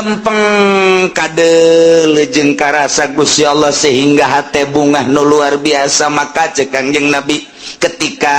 lempeng kade lejeng karasa Gusti Allah sehingga hate bungah nu luar biasa. Maka cek Kangjeng Nabi, ketika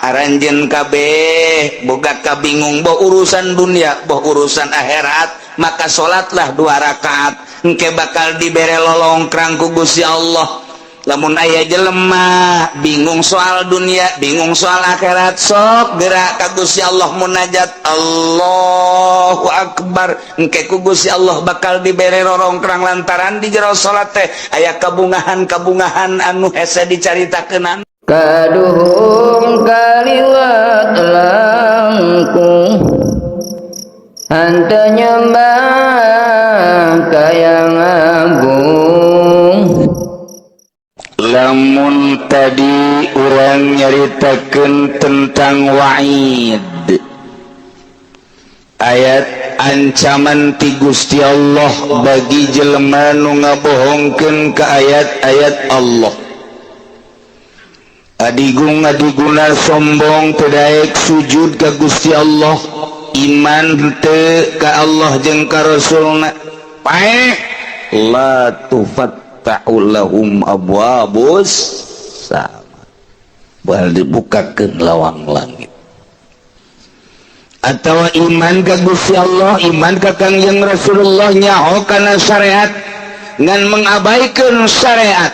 aranjeun kabeh boga kabingung, boh urusan dunia, boh urusan akhirat, maka salatlah dua rakaat, engke bakal dibere lolongkrang ku Gusti Allah. Lamun aya jelema bingung soal dunia, bingung soal akhirat, sok gerak ka Gusti Allah, munajat, Allahu Akbar, engke ku Gusti Allah bakal dibere rorongkrang lantaran di jero salat teh aya kabungahan-kabungahan anu hese dicaritakeun. Kaduhung kaliwat langkung henteu nyembah ka Yang Agung. Lamun tadi urang nyaritakeun tentang wa'id, ayat ancaman ti Gusti Allah bagi jelema nu ngabohongkeun ke ayat-ayat Allah, adigung adiguna sombong, teu daek sujud ka Gusti Allah, iman teu ka Allah jeung ka Rasulna, paeh, la tufattahu lahum abwabus sama, bakal dibukakeun lawang langit. Atau iman ka Gusti Allah, iman ka Kangjeng Rasulullah, nyaho kana syariat ngan mengabaikan syariat,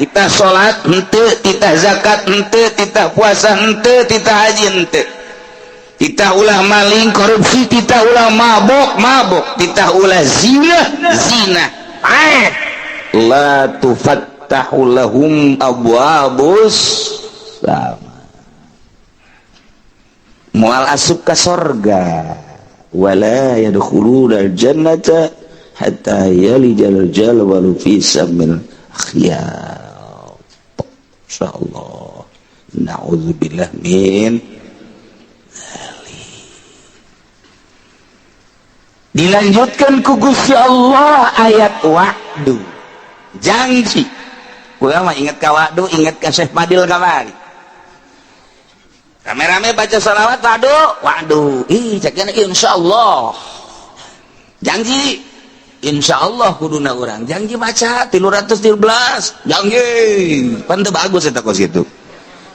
kita salat henteu, kita zakat henteu, kita puasa henteu, kita haji henteu, kita ulah maling korupsi, kita ulah mabok mabok, kita ulah zina zina, paeh, la tufattahu lahum abwabus sama, moal asup ka sorga, wala yadkhuluna jannata hatta yalijal jamalu fi sammil khiyat. Insyaallah, na'udzubillah min dzalik. Dilanjutkan ku Gusti Allah ayat wa'du, janji. Gua mah inget ka wa'du, inget ka Syekh Fadil kamari rame-rame baca salawat, wa'du wa'du, ih ceknya insyaallah, janji insyaallah kuduna urang janji maca 313 janji pan teu bagus eta kos kitu.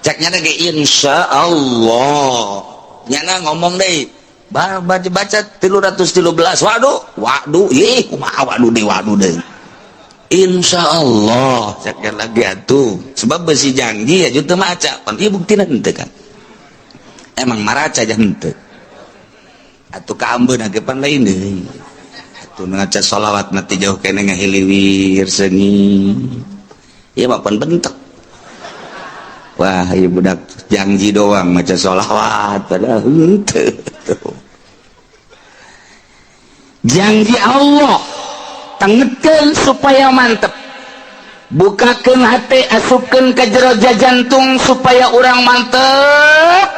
Ceknya ge insyaallah, nyana ngomong deui baca baca 313 wa'du wa'du, ih kumaha wa'du deui, wa'du deui, insyaallah ceknya lagi atuh, sebab besi janji ya teu maca pan ieu buktina henteu kan, emang maraca aja henteu atuh, kaambeun ge pan lain deui atuh, ngaca sholawat nanti jauh kene ngahiliwir seungit ieu mah pan bentek. Wah, ieu budak janji doang maca sholawat, padahal henteu. Janji Allah tengetkeun supaya mantep, bukakeun hati, asupkeun ke jero jantung supaya urang mantep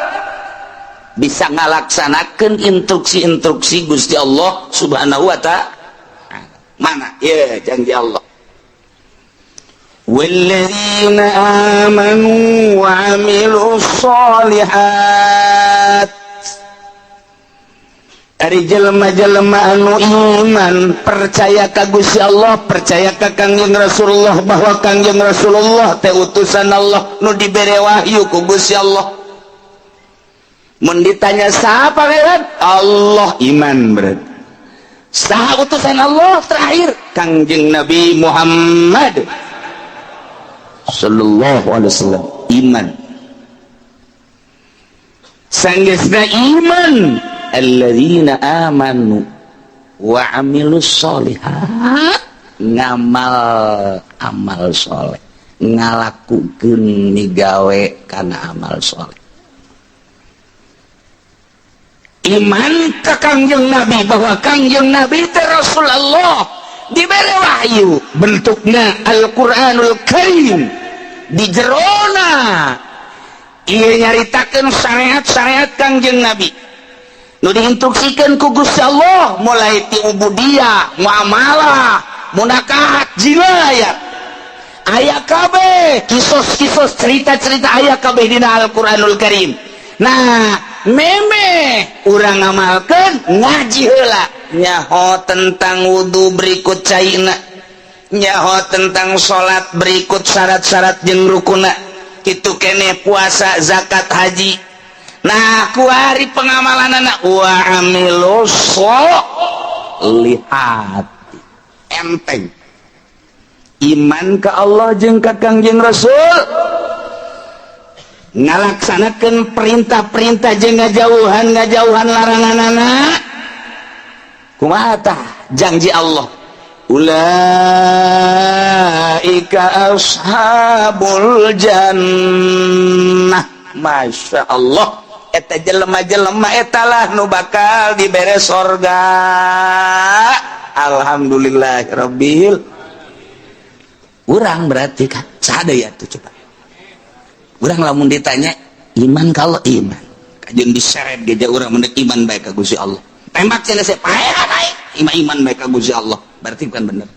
bisa ngalaksanakan instruksi-instruksi Gusti Allah Subhanahu wa Ta'ala. Mana ya janji Allah? والذين آمنوا وعملوا الصالحات. Ari jelema-jelema anu iman, percaya ka Gusti Allah, percaya ka Kangjeng Rasulullah, bahwa Kangjeng Rasulullah teh utusan Allah nu dibere wahyu ku Gusti Allah. Mun ditanya siapa kan Allah, iman berarti. Saha utusan Allah terakhir? Kangjeng Nabi Muhammad sallallahu alaihi wasallam, iman. Sanggeusna iman, alladzina amanu wa amilus solihat, ngamal amal soleh, ngalakukeun migawe kana amal soleh, iman ke Kangjeng Nabi bahwa Kangjeng Nabi teh Rasulullah, diberi wahyu bentuknya Al-Quranul Karim, di jerona ia nyaritakan syariat-syariat Kangjeng Nabi nu diinstruksikan ku Gusti Allah, mulai ti ubudiyah, muamalah, munakahat, jinayat, aya kabeh, kisos-kisos, cerita-cerita aya kabeh dina Al-Qur'anul Karim. Nah, meme urang ngamalkeun, ngaji heula. Nyaho tentang wudhu berikut caina, nyaho tentang salat berikut syarat-syarat jeung rukuna, kitu kene puasa, zakat, haji. Nah, kuari pengamalan anak wa amilus lihat enteng iman ke Allah jeung ka Kangjeng Rasul, ngalaksanakeun perintah-perintah jeung ngajauhan larangan. Anak kumaha tah janji Allah? Ulaika ashabul jannah. Masya Allah, eta jelema-jelema etalah nu bakal dibere sorga. Alhamdulillahirabbil. Urang berarti kan sada ya tuh. Coba urang lamun ditanya iman, kalau iman kajeun diseret geja urang mendek iman baik ka Gusti Allah, tembak cenah saya paeh naik iman, iman baik ka Gusti Allah, berarti bukan bener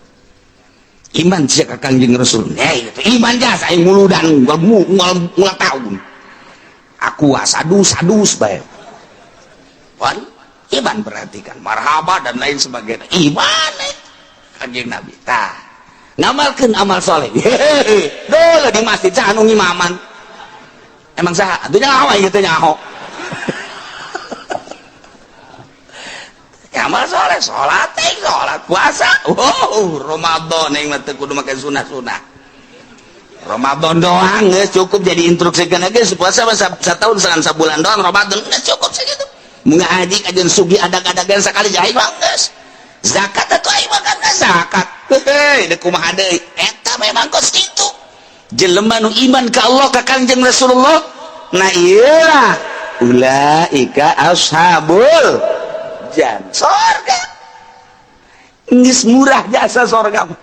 iman sia ka Kangjeng Rasul. Eh, itu iman jasa aing muludan ngul ngul tahun aku sadus sadus bae. Wan iman berarti kan marhaba dan lain sebagainya, iman Kanjeng Nabi. Tah, ngamalkeun amal soleh. Hehehe, dulu di masjid saha nu ngimaman? Emang saha atuh nyaho ieu teh? Nyaho amal soleh, salat teh, salat, puasa. Wow, Ramadan yang mah teu kudu make sunah-sunah. Ramadan doang geus cukup jadi instruksi geus puasa mah satahun sangan sabulan doang, Ramadan geus cukup segitu. Ngaji kajian sugi adag-adagan sekali aing mah geus. Zakat atuh aing mah kan zakat. Heuh, deuk kumaha deui? Eta memang kos kitu. Jelema nu iman ka Allah, ka Kangjeng Rasulullah. Nah, iyalah ulaika ashabul jan sorga. Geus murah jasa sorga mah.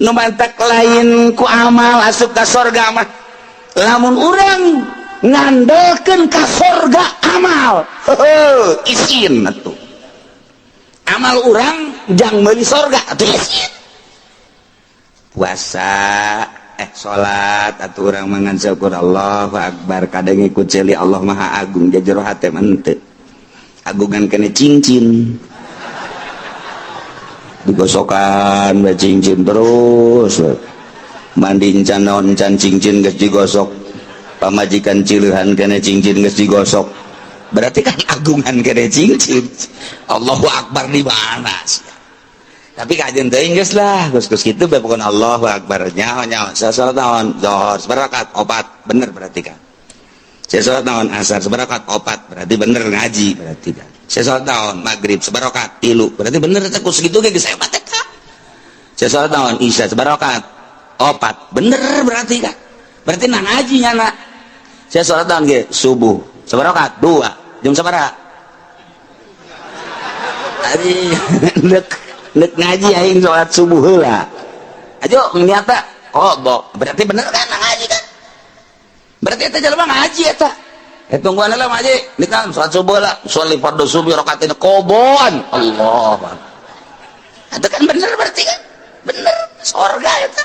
Nu mantak lain ku amal asup ka sorga mah. Lamun urang ngandelkeun ka sorga amal, heuh, isin atuh. Amal urang jang meuli sorga atuh isin. Puasa, salat atuh urang mangan syukur Allahu akbar, kadang ikut celi Allah Maha Agung jajero hate mah henteu. Agungan kene cincin digosokan bae, cincin terus, mandi encan naon encan, cincin geus digosok, pamajikan cileuhan kene cincin geus digosok, berarti kan agungan kene cincin. Allahu akbar di mana? Tapi kajian teuing geus lah, geus geus kitu bae pokona. Allahu akbar, nyaho nyaho. Saya salat naon? Zuhur sabarakat? Opat, bener berarti kan. Saya salat naon? Asar sabarakat? Opat, berarti bener ngaji berarti kan. Saya salat naon? Maghrib sabarakat? 3, berarti bener eta. Ku segitu ge geus hebat eta. Saya salat naon? Isya sabarakat? 4, bener berarti kan, berarti nah ngaji nyana. Saya salat naon ge? Subuh sabarakat? 2. Jam sabaraha tadi? Nek nek ngaji aing salat subuh heula aja niatna qada, berarti bener kan ngaji kan, berarti eta jelema ngaji eta. Eh, tungguan lah ngaji ini kan salat subuh lah, sholat fardu subuh rakaat qadaan, Allah, itu kan bener berarti kan, bener sorga eta.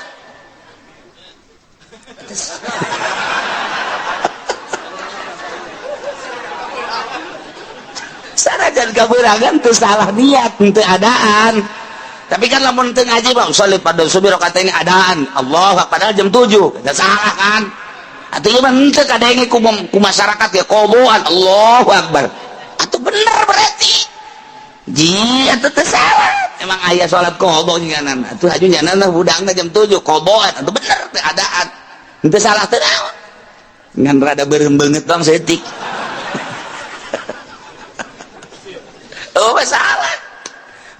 Sanajan kaberangan teu salah niat, teu adaan. Tapi kan lamun teu ngaji bang, sholat pada subuh rakaat ini adaan Allah, padahal jam 7, enggak salah kan? Atuh ieu mah henteu kadenge ku masyarakat ya qadaan Allahu akbar. Atuh bener berarti. Ji atuh teu salah. Emang aya salat qada nyanan. Atuh haju nyanan budangna jam 7 qadaan, atuh bener teu adaan. Henteu salah teu naon. Ngan rada beureum beungeut bang setik. Oh, masalah.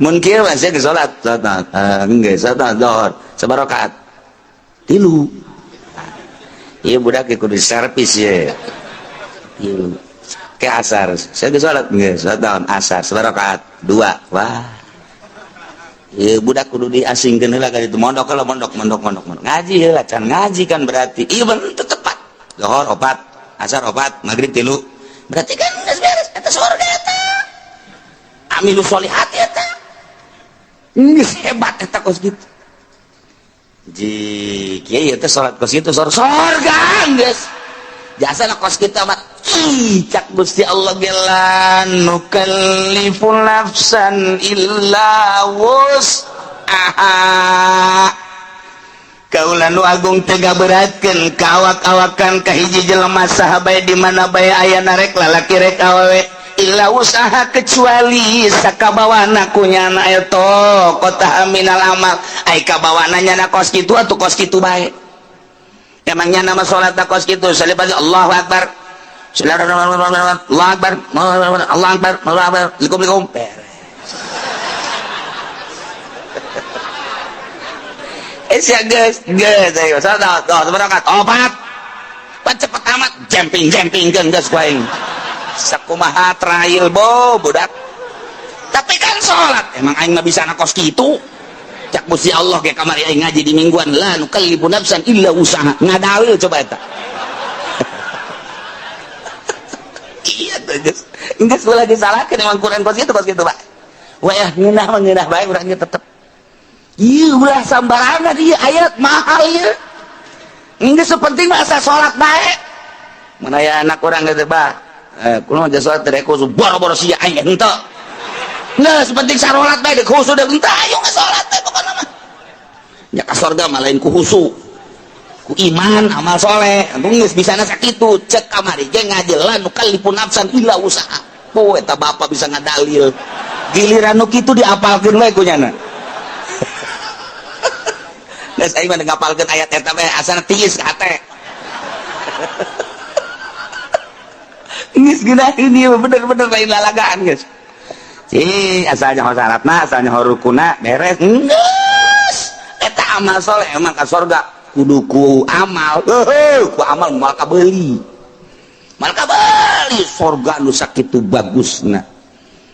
Mun kieu mah sia geus salat, salat geus salat zuhur, sabarakat? 3. Ieu budak kudu servis ye. 3. Ke asar, saya geus salat geus salat asar sabarakat? 2. Wah. Ieu budak kudu diasingkeun heula ka ditu, mondok heula, mondok mondok mondok mondok. Ngaji heula, can ngaji kan berarti. Ieu bener tepat. Zuhur 4, asar 4, maghrib 3. Berarti kan geus beres eta surga eta. Amilu sholihat eta. Geus hebat eta kos kitu. Ji kieu teh salat kos kitu sorga geus. Jasa na kos kitu amat. Ih, cak Gusti Allah ge la nukallifu nafsan illa wus'aha. Kaula nu agung teu ngaberatkeun ka awak-awakan ka hiji jelema saha bae di mana bae aya rek lalaki rek awewe illa usaha kecuali sakabawana ku nyana eta kota minal amal ai kabawana nyana kos kitu atuh kos kitu bae. Emangnya nama salat kos kitu salibati Allahu akbar. Allahu akbar. Allahu akbar. Allahu akbar. Likum beres. Sia geus geus ayo salat tuh berangkat opat. Pan cepet amat jemping-jemping geus ku aing. Sakumaha trail bo budak. Tapi kan salat emang aing mah bisa na kos kitu. Cak Gusti Allah ge kamari aing ngaji di mingguan la nukallifu nafsan illa usaha. Ngadalil coba eta. Iya tuh geus. Geus ulah disalahkeun emang Quran kos kitu Pak. Wah ngeunah mah ngeunah bae urang ge tetep. Iya ulah sambarangan ieu ayat mahal ieu. Geus sepenting mah asa salat bae. Mun aya anak urang geus bah. Kunaon aja salat teh khusus boro-boro sia aing henteu. Geus penting sarolat bae deuk khusus deuk henteu ayo geus salat bae pokona mah. Nya ka sorga mah lain ku khusu. Ku iman amal soleh. Antung geus bisana sakitu cek kamari ge ngaji la nukallifu nafsan illa usaha. Po eta bapa bisa ngadalil. Giliran nu kitu diapalkeun we ku nyana. Geus aing mah ngapalkeun ayat eta bae asana tiis ka hate. Geus geunaheun ieu bener-bener lain lalagaan geus. Cih, asalnya ho salatna, asalnya ho rukuna beres. Geus. Eta amal soleh emang ka sorga kudu ku amal. Heuh, ku amal moal kabeuli. Moal kabeuli sorga nu sakitu bagusna.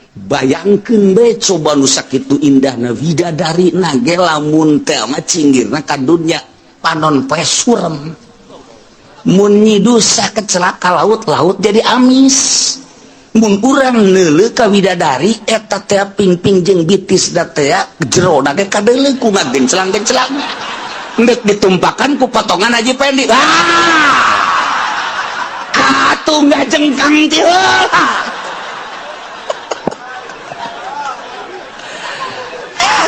Bayangkeun bae coba nu sakitu indahna widadari na ge lamun teh mah cinggirna ka dunya panon poe surem. Mun nyidusa kecelaka laut-laut jadi amis. Mun urang neuleuh ka widadari eta teh pingping jeung bitis da teh jerona ge kadeuleuh ku ngagencelang-gencelang. Endek ditumpakan ku potongan Haji Pendi. Ah! Atuh ngajengkang ti heula.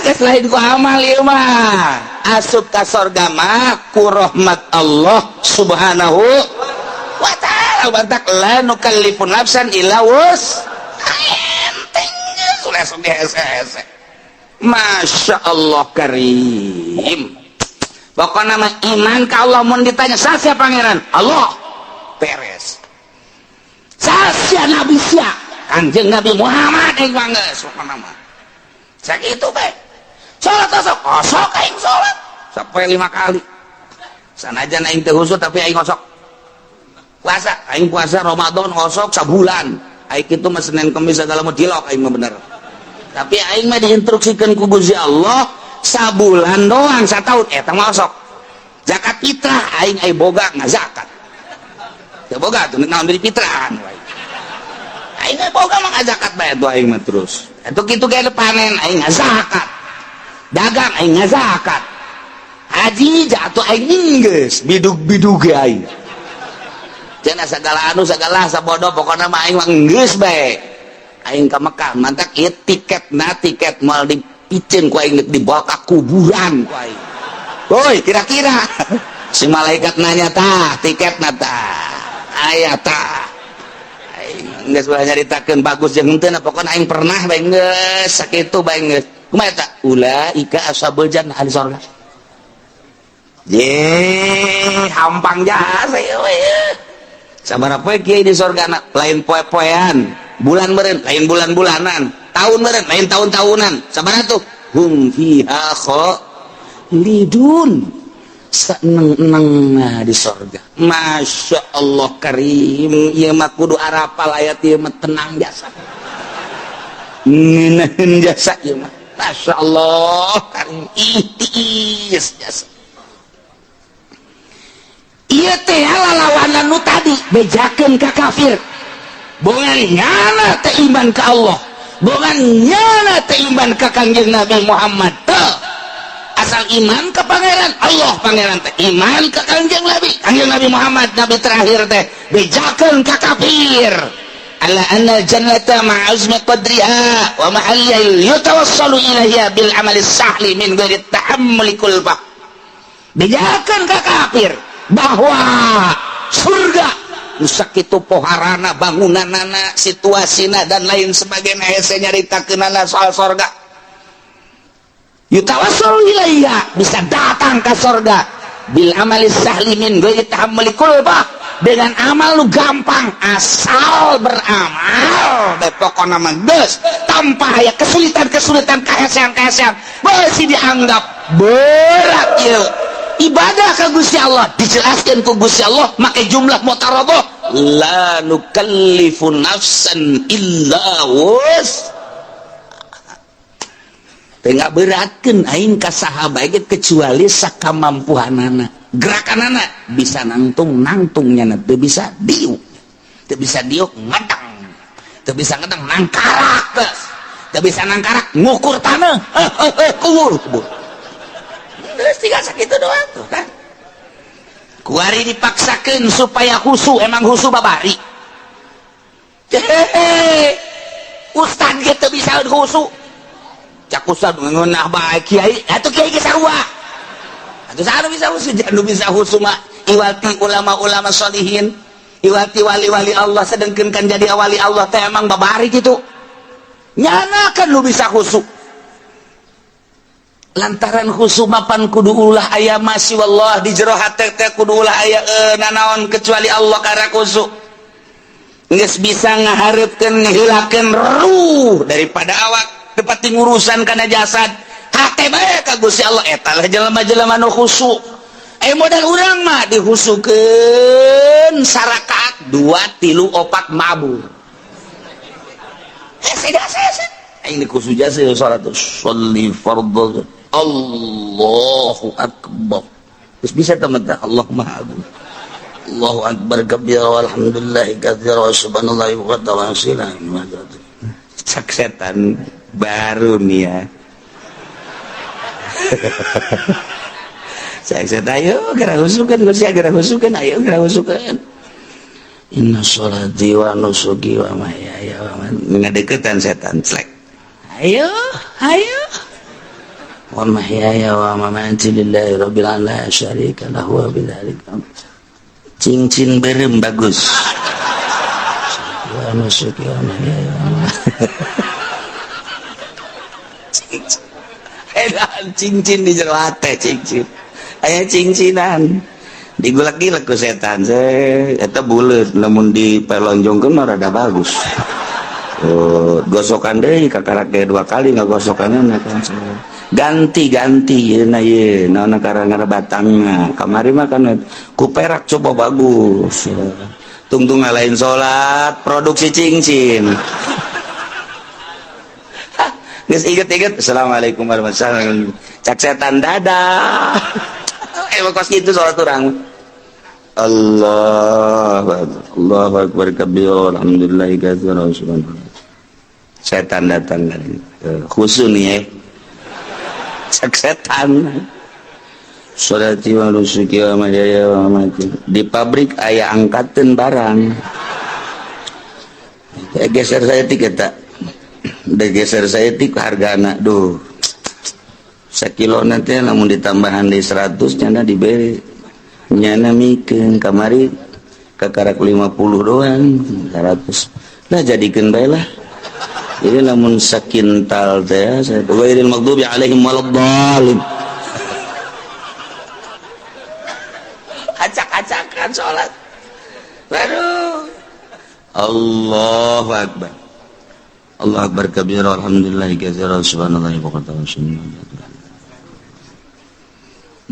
Geus lain ku amal ieu mah. Asup ka sorga mah ku rahmat Allah Subhanahu wa ta'ala. Bantak la nukallifu nafsan illa wus. Enteng geus ulah sok dihese-hese. Masya Allah karim. Pokokna mah iman ka Allah mun ditanya saha pangeran? Allah. Beres. Saha nabi sia? Kanjeng Nabi Muhammad aing mah geus pokona mah. Sakitu bae. Salat osok, osok aing salat sampai 5 kali. Sanajan aing teu husuk tapi aing osok. Puasa, aing puasa Ramadan osok sabulan. Aing kitu mah Senin Kemis segala mah dilok aing mah bener. Tapi aing mah diinstruksikeun ku Gusti Allah sabulan doang sataun eta mah osok. Zakat fitrah aing ai boga ngazakat. Teu boga tuh naon dari fitrahan wae. Aing ai boga mah ngazakat bae tuh aing mah terus. Atuh kitu ge panen aing ngazakat. Dagang aing ngazakat. Haji jatuh aing geus bidug-bidug ge aing. Cenah sagala anu sagala sabodo pokona mah aing mah geus bae. Aing ka Mekah mantak ieu tiketna tiket moal dipiceun ku aing dibawa ka kuburan ku aing. Woi, kira-kira si malaikat nanya tah tiketna tah. Aya tah. Aing geus ulah nyaritakeun bagus jeung henteu pokona aing pernah bae geus sakitu bae geus. Kumaha eta? Ulaika ashabul jannah ahli surga. Ye, hampang jasa ieu we. Sabaraha poe kiai di surga na? Lain poe-poean, bulan meureun, lain bulan-bulanan, tahun meureun, lain tahun-tahunan. Sabaraha tuh? Hum fiha khalidun. Seneng-nengna di surga. Masya Allah karim, ieu mah kudu arapal ayat ieu mah tenang jasa. Ngeunaheun jasa ieu mah. Masya Allah karim, itiis jasa. Ieu teh lalawanan nu tadi bejakeun ka kafir. Bongan nyana teh iman ka Allah, bongan nyana teh iman ka Kangjeng Nabi Muhammad. Teu. Asal iman ke Pangeran Allah, Pangeran teh iman ke Kangjeng Nabi, Kangjeng Nabi Muhammad, nabi terakhir teh. Bejakeun ka kafir ala anna jannata ma'azmi qadriha wa mahalliha yatawassalu ilaiha bil amali sahli min ghairi ta'ammuli kulfah. Bejakeun ka kafir bahwa surga nu sakitu poharana, bangunanana, situasina, dan lain sebagainya, hese nyaritakeunana soal sorga. Yutawassalu ilaiha, bisa datang ke sorga, bil amali sahli min ghairi tahammuli kulfah, dengan amal lu gampang, asal beramal bae pokona mah geus, tanpa aya kesulitan-kesulitan, kahesean-kahesean. Masih dianggap berat ieu ibadah ka Gusti Allah. Dijelaskan ku Gusti Allah make jumlah mutaradah, la nukallifu nafsan illa wus. Teu ngaberatkeun aing ka saha bae kecuali sakamampuhanana. Gerakanana bisa nangtung, nangtungnya, teu bisa diuk, teu bisa diuk ngedang, teu bisa ngedang nangkarak, geus teu bisa nangkarak ngukur tanah, kubur kubur. Geus tinggal sakitu doang tuh kan. Kuari dipaksakeun supaya khusu, emang khusu babari. Hehehe, ustad ge teu bisa khusu. Cak ustad ngeunah bae kiai, atuh kiai ge sarua. Atuh saha nu bisa khusu? Nu bisa khusu mah iwati ulama-ulama sholihin, iwati wali-wali Allah. Sedengkeun kan jadi wali Allah teh emang babari kitu. Nyana kan nu bisa khusu. Lantaran khusu mapan kudu ulah aya masih wallah di jero hate teh, kudu ulah aya nanaon kecuali Allah karena khusu. Geus bisa ngahareupkeun, ngeheulakeun ruh daripada awak, tepati ngurusan kana jasad, hate bae ka Gusti Allah. Eta lah jelema-jelema nu khusu. Modal urang mah dikhusukeun sarakaat dua tilu opat mabur. Hese hese aing dikhusu jasa salat sholli fardhu, Allahu akbar. Terus bisa teman Allah Maha Agung, Allahu akbar kabira, walhamdulillahi katsira, wa subhanallahi wa asila. Cak setan baru nih ya. Cak setan, ayo gerak husukan, gerak husukan, ayo gerak husukan. Inna sholati wa nusuki wa mahyaya wa mamati. Ngadeukeutan setan slek. Ayo, ayo. Wa mahyaya wa mamati lillahi rabbil alamin la syarika lahu wa bidzalika. Cincin berem bagus. Wa nusuki wa mahyaya wa mamati. Cincin. Cincin di jero hate cincin. Aya cincinan. Digulak-gilek ku setan. Eta buleut lamun dipelonjongkeun mah rada bagus. Oh, gosokan deui kakarak ge dua kali ngagosokanna kan. Ganti-ganti yeuna ye naon karang batangna. Kamari mah kan ku perak, coba bagus. Tungtung lain salat produksi cincin. Geus inget-inget, assalamualaikum warahmatullahi wabarakatuh. Cak setan dadah. Emang kos gitu salat urang. Allah Allahu akbar kabir, alhamdulillah katsira, subhanallah. Setan datang lagi. Khusu nih ya. Cak setan. Sholati wa nusuki wa mahyaya wa mamati. Di pabrik aya angkateun barang. Geser saya tiket tak. Udah geser saya tik hargana duh. Sakilo nanti lamun ditambahan di 100 nyana diberi. Nyana mikeun kamari kakarak 50 doang 100. Lah jadikeun bae lah. Jadi lamun sakintal teh saya ghairil maghdubi alaihim waladdallin. Acak-acakan salat. Waduh. Allahu akbar. Allahu akbar kabira, alhamdulillah katsira, subhanallahi wa bihamdihi.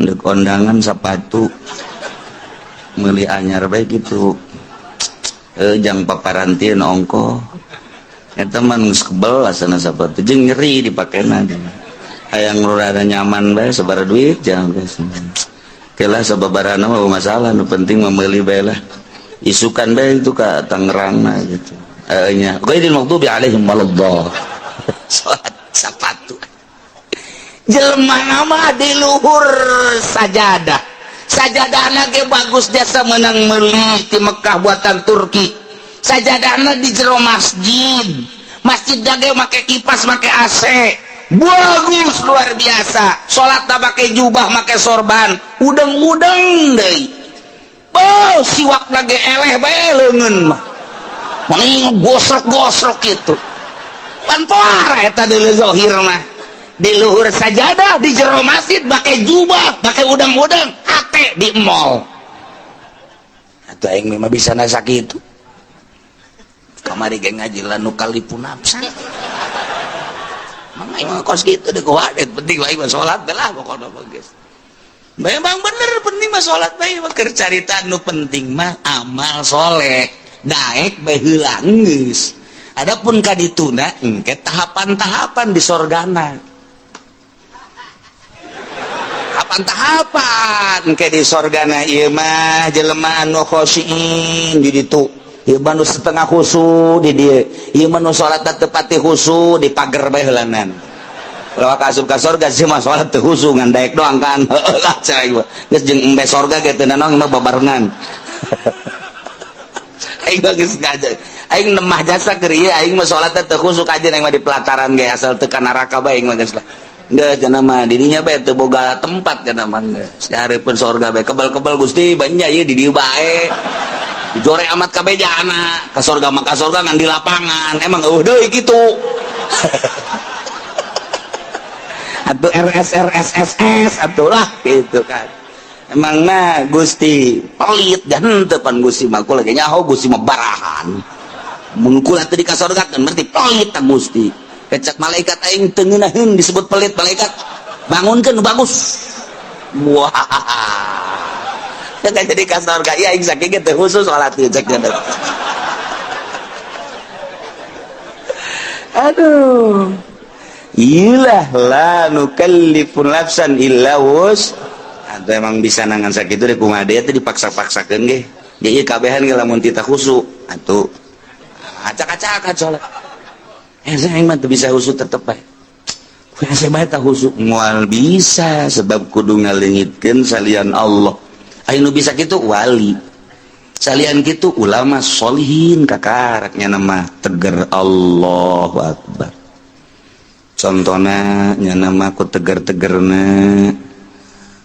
Ndek kondangan sepatu meuli anyar bae kitu. Jang paparantieun ongko. Eta mah geus kebel asana sepatu jeung nyeri dipakena. Hayang rada nyaman bae sabaraha duit jangan geus. Kelah sababarana mah masalah, nu penting mah meuli bae lah. Isukan bae itu ka Tangerang mah gitu. Nya ghairil maghdubi alaihim waladdallin. Salat sepatu. Jelema nama di luhur sajadah, sajadahna ge bagus, jasa menang meuli di Mekah buatan Turki. Sajadahna di jero masjid, masjid ge make kipas, make AC, bagus luar biasa. Salat make jubah, make sorban, udeng-udeng deui. Oh, siwak lagi eleh bae leungeun mah gosrok-gosrok gitu. Pan pohara eta deuleu zahir mah. Di luhur sajadah, di jero masjid, pakai jubah, pakai udang-udang, hate di mall. Atau aing memang bisa nasak itu. Kamari ge ngaji la nukallifu nafsan. Mang aing mah kos kitu deh kuat, penting aing mah salat lah pokokna mah geus. Memang bener, penting mah salat bae mah. Keur carita nu penting mah amal soleh. Daek bae heula geus. Adapun kadituna engke tahapan-tahapan di sorgana. Tahapan-tahapan engke di sorgana ieu mah jelema anu khosyiin di ditu. Ieu mah nu setengah khusu di dieu. Ieu mah nu salat teu pati khusu di pager bae heulanan. Lawa ka asup ka sorga sih mah salat teu khusu ngan daek doang kan. Heueuh lah cai mah. Geus jeung embe sorga ge teu nanaon mah babarengan. Aing mah geus ngajar. Aing nemah jasa keur ieu, aing mah salat teu khusu kajeun, aing mah di pelataran ge asal teu ka neraka bae aing mah geus lah. Geus cenah mah dirinya bae teu boga tempat cenah mah geus. Dihareupeun sorga bae kebal-kebal Gusti banyak ieu di dieu bae. Dijore amat kabeh jana. Ka sorga mah ka sorga ngan di lapangan. Emang eueuh deui kitu. Atuh RS RS SS atuh lah gitu kan. Emang nah Gusti pelit dan henteu pan Gusti mah kula ge nyaho Gusti mah barahan. Mun kula teu dikasorgakeun berarti pelit tah Gusti. Kecak malaikat aing teu ngeunaheun disebut pelit malaikat. Bangunkeun nu bagus. Wah. Teu jadi ka sorga ieu aing saking ge teu khusus salat ieu cek teh. Aduh. Ilah la nukallifu nafsan illa wus. Atau emang bisa nangan sakitu deh kumaha deui teh dipaksa-paksakeun ge. Ge ieu kabehan ge lamun tita khusu atuh acak-acakan salat. Saya mah teu bisa khusu tetep bae. Saya bae tah khusu moal bisa sebab kudu ngaleungitkeun salian Allah. Aya nu bisa kitu wali. Salian kitu ulama solihin kakaraknya nama teger Allahu Akbar. Contohna nya nama ku teger-tegerna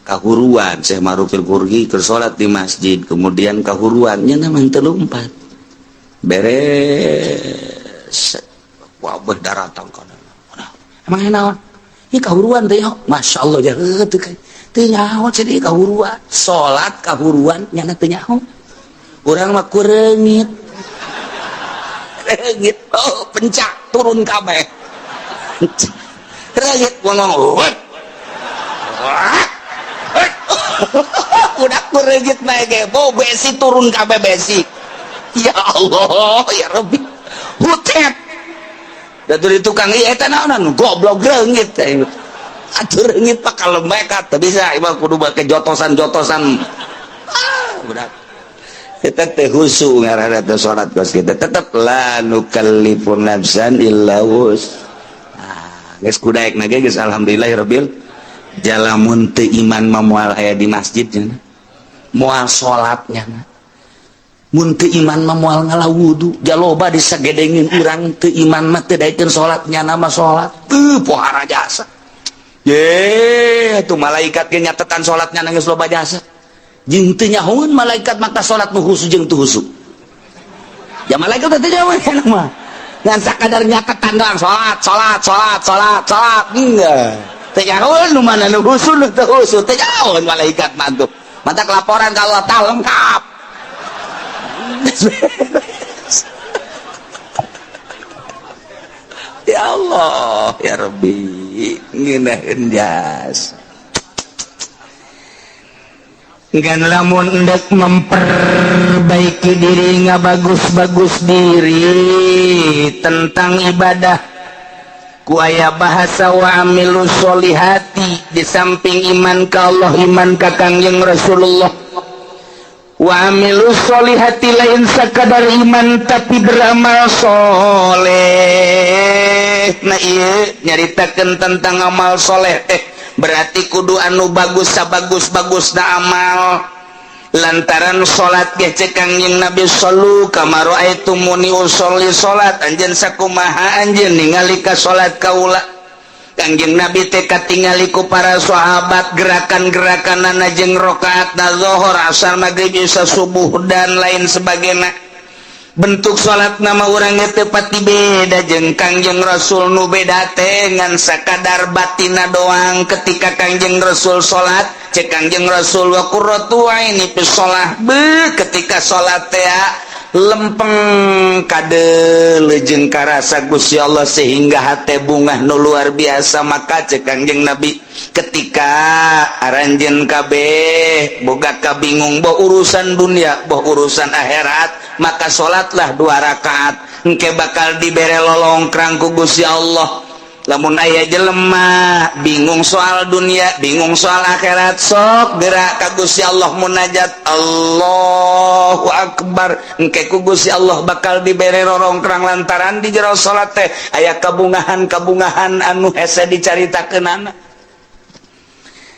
kahuruan Syekh Ma'rufil Qurhi keur salat di masjid kemudian kahuruan nya nama teu lumpat. Beres wabah daratang kana. Emang naon? Ieu kahuruan teh Masya Allah jaheut teu teu nyaho cenah kahuruan. Salat kahuruan nyana teu nyaho. Urang mah ku reungit. Reungit oh pencak turun kabeh. Reungit ngomong. Udah ku reungit bae ge bau besi turun kabeh besi. Ya Allah ya Rabbi. Hutet. Da teu tukang ieu eta naonan goblok reungit teh. Atuh reungit pak kalau mereka teu bisa ieu kudu make jotosan-jotosan. Ah, budak. Eta teh khusu ngaranna teh salat kos kitu. Tetep la nukallifu nafsan illa wus. Ah, geus kudaekna ge geus alhamdulillahirabbil jalamun teu iman mah moal aya di masjid nya. Moal salat nya. Mun teu iman mah moal ngala wudu, jaloba disagedengin urang teu iman mah teu daekeun salat nyana mah salat. Teu pohara jasa. Ye, atuh malaikat ge nyatetan salat nyana geus loba jasa. Jeung teu nyahoeun malaikat maka salat nu khusu jeung teu khusu. Ya malaikat teh teu nyahoeun mah. Ngan sakadar nyatetan doang salat, salat, salat, salat, salat. Enggak. Teu nyahoeun nu mana nu khusu nu teu khusu, teu nyahoeun malaikat mah tuh. Matak laporan ka Allah tah lengkap. Ya Allah, ya Rabbi, ngeunaheun jas. Ngan lamun endek memperbaiki diri ngabagus-bagus diri tentang ibadah ku aya bahasa wa amilu sholihati di samping iman ka Allah, iman ka Kangjeng Rasulullah. Wa amilu sholihati lain sakadar iman tapi beramal soleh. Nah ieu nyaritakeun tentang amal soleh teh Berarti kudu anu bagus sabagus-bagus na amal. Lantaran salat ge cek Kangjeng Nabi, "Shallu kama raaitumuni usholli." Salat anjeun sakumaha anjeun ningali ka salat kaula. Kangjeng Nabi teh katingali ku para sahabat gerakan-gerakan jeung rakaat na zuhur, asar, maghrib, isya, subuh, dan lain sebagainya. Bentuk salat nama urangnya tepati beda jeung Kangjeng Rasul. Nu beda teh ngan sakadar batina doang. Ketika Kangjeng Rasul salat, cek Kangjeng Rasul, "Wa qurratu aini fi shalah." Be, ketika salat teh lempeng kade lejeng karasa Gusti Allah sehingga hate bungah nu luar biasa. Maka cek Kangjeng Nabi, ketika aranjeun kabeh boga kabingung, boh urusan dunia, boh urusan akhirat, maka salatlah dua rakaat, engke bakal dibere lolongkrang ku Gusti Allah. Lamun aya jelema bingung soal dunia, bingung soal akhirat, sok gerak ka Gusti Allah, munajat, Allahu Akbar, engke ku Gusti Allah bakal dibere rorongkrang lantaran di jero salat teh aya kabungahan-kabungahan anu hese dicaritakeunana.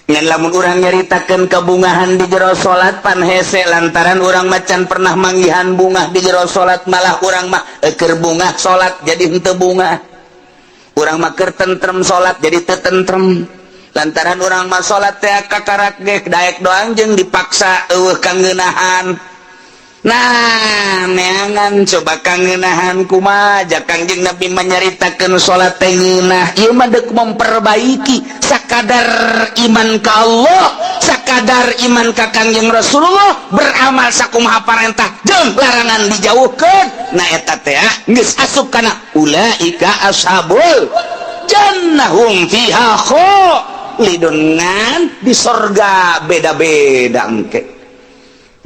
Ngan lamun urang nyaritakeun kabungahan di jero salat pan hese, lantaran urang macan pernah manggihan bungah di jero salat. Malah urang mah eker bungah salat jadi henteu bungah, urang mah keur tentrem salat jadi teu tentrem, lantaran urang mah salat teh kakarak ge daek doang jeung dipaksa, eueuh kangeunahan. Nah, neangan coba kangeunahan kumaha. Kangjeng Nabi menyaritakeun salat teh ngeunah. Ieu mah deuk memperbaiki sakadar iman ka Allah, sakadar iman ka Kangjeng Rasulullah, beramal sakumaha parentah jeung larangan dijauhkeun. Nah, eta teh geus asup kana ulaika ashabul jannah hum fiha khalidun. Ngan di sorga beda-beda engke.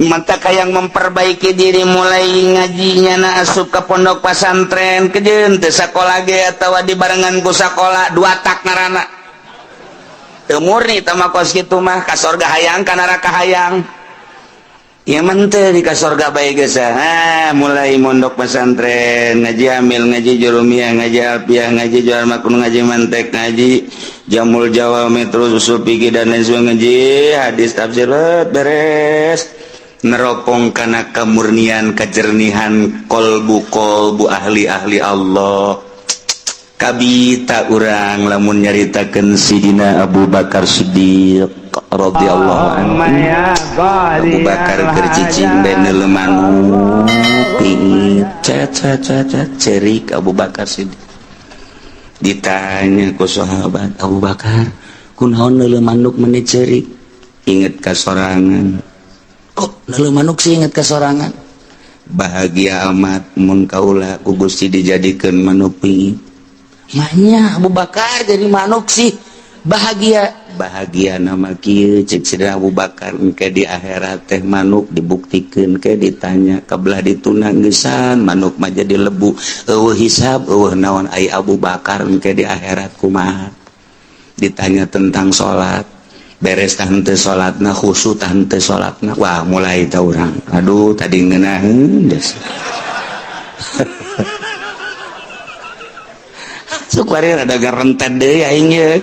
Mata yang memperbaiki diri mulai ngajinya na asup ke pondok pesantren kejeun teu sakola ge atawa dibarengan ku sakola dua tak ngaranna teu murni tama. Kos kitu mah ka sorga hayang, ka neraka hayang. Ya mente di ka sorga bae geus. Ah, mulai mondok pesantren, ngaji amil, ngaji jurumiyah, ngaji alfiah, ngaji jual makun, ngaji mantek, ngaji jamul jawa metro, usul fikih, dan lain sebagainya, ngaji hadis, tafsir, beres, neropong kana kemurnian, kejernihan kolbu kolbu ahli-ahli Allah. Kabita urang lamun nyaritakeun Sidina Abu Bakar Siddiq radhiyallahu anhu. Abu Bakar keur cicing bae neuleu manuk pingit, cet cet cet cet, cerik Abu Bakar Siddiq. Ditanya ku sahabat, "Abu Bakar, kunaon neuleu manuk meni cerik?" "Inget ka sorangan." "Kok neuleu manuk sih inget ka sorangan?" "Bahagia amat mun kaula ku Gusti dijadikeun manuk pingit." "Manya Abu Bakar jadi manuk sih bahagia?" "Bahagia nama kieu," cek Sidina Abu Bakar, "engke di akhirat teh manuk dibuktikeun ke ditanya kabelah dituna geusan manuk mah jadi lebu, eueuh hisab, eueuh naon. Ai Abu Bakar engke di akhirat kumaha? Ditanya tentang salat, beres tah henteu salatna, khusyuk tah henteu salatna." Wah, mulai tah urang, aduh, tadi ngeunaheun geus. Sok bari rada garentet deui aing ye.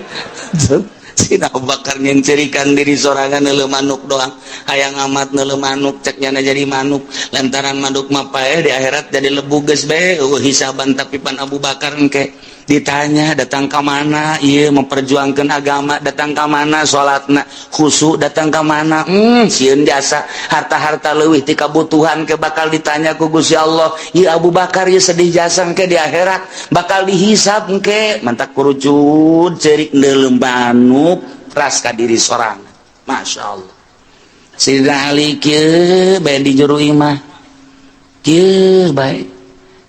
Sina Abu Bakar nyencerikan diri sorangan, neuleu manuk doang, hayang amat neuleu manuk, cek nyana jadi manuk, lantaran manuk mah paeh, di akhirat jadi lebu geus bae, eueuh hisaban. Tapi pan Abu Bakar engke ditanya datang ka mana ieu memperjuangkan agama, datang ka mana salatna khusyuk, datang ka mana sieun jasa harta-harta leuwih ti kabutuhan, ke bakal ditanya ku Gusti Allah. Ieu Abu Bakar ieu sedih jasa, engke di akhirat bakal dihisab engke. Mantak kurucut cerik neuleu manuk ras ka diri sorangan. Masya Allah. Sidina Ali kieu bae di jero imah kieu bae,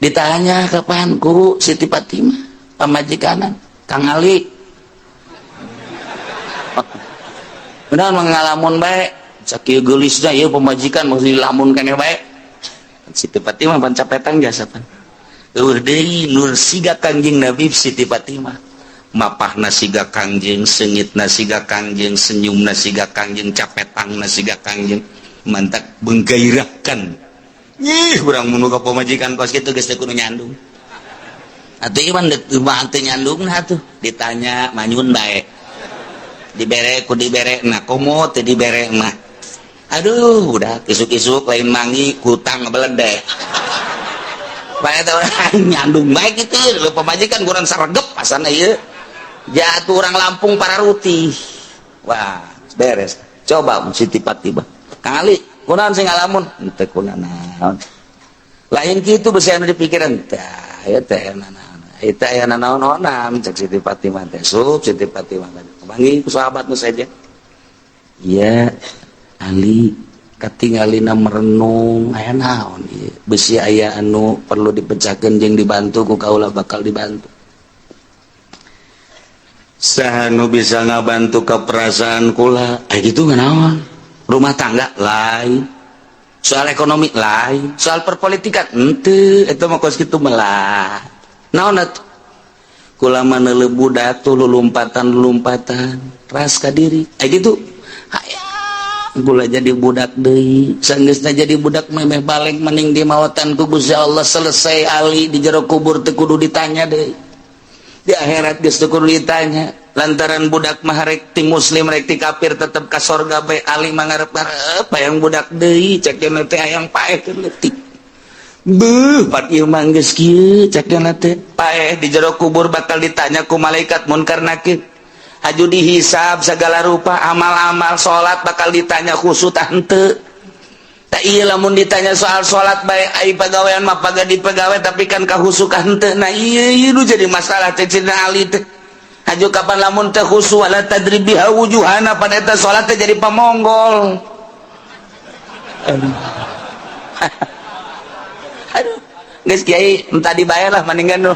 ditanya kapan ku Siti Fatimah pamajikanan, "Kang Ali, benar mengalamun bae sakieu geulisna ieu pamajikan mesti lamun keneh bae?" Siti Fatimah pan capetan jasa, pan eueuh deui nur siga Kangjeng Nabi. Siti Fatimah mapahna siga Kangjeng, seungitna siga Kangjeng, senyumna siga Kangjeng, capetangna siga Kangjeng, mantak menggairahkan. Ih, urang mun ka pamajikan kos kitu geus teu kudu nyandung atuh. Ieu mah teu nyandung atuh, ditanya manyun bae. Dibere ku dibere, nah komo teu dibere mah. Aduh, udah isuk-isuk lain mangi kutang beledek. Bae teh urang nyandung bae kitu, lu pamajikan kurang saregep pasana ieu. Jatuh orang Lampung para rutih. Wah, beres. Coba Siti Fatimah. Kang Ali, kunaon sing ngalamun? Henteu kunaon. Lain kitu besi anu dipikiran tah, ieu teh naon. Ieu teh aya nanaon-naonan cek Siti Fatimah teh. Sup Siti Fatimah teh. Panggih ku sahabat nu saja. Iya, Ali katingalina merenung aya naon ieu. Besi aya anu perlu dipecahkeun jeung dibantu ku kaula bakal dibantu. Saha nu bisa ngabantu ke perasaan kula? Aya kitu naon? Rumah tangga lain, soal ekonomi lain, soal perpolitikan henteu, eta mah kos kitu melah. Naon atuh? Kula mah neuleuh budak tuh lulumpatan-lulumpatan, ras ka diri. Aya kitu. Hayang kula jadi budak deui, sanggeusna jadi budak memeh balik mending dimaotan ku Gusti Allah, selesai Ali di jero kubur teu kudu ditanya deui. Di akhirat geus teu kudu ditanya. Lantaran budak mah rek ti muslim rek ti kafir tetep ka sorga bae. Ali mah ngarep-ngarep hayang budak deui, cek dieuna teh hayang paeh keur leutik. Beuh, pat ieu mah geus kieu cek dieuna teh. Paeh di jero kubur bakal ditanya ku malaikat munkar nakir. Haju dihisab segala rupa amal-amal, salat bakal ditanya khusyuk tah henteu. Tak iya lamun ditanya soal salat bae, ai pagawean mah paga di pagawe tapi kan kahusuk henteu. Nah iya ieu nu jadi masalah teh Cina Ali teh. Haju kapan lamun teh khusyuk wala tadrib biha wujuhana pan eta salat teh jadi pamonggol. Aduh. Aduh, geus kiai entah dibayar lah mendingan nu.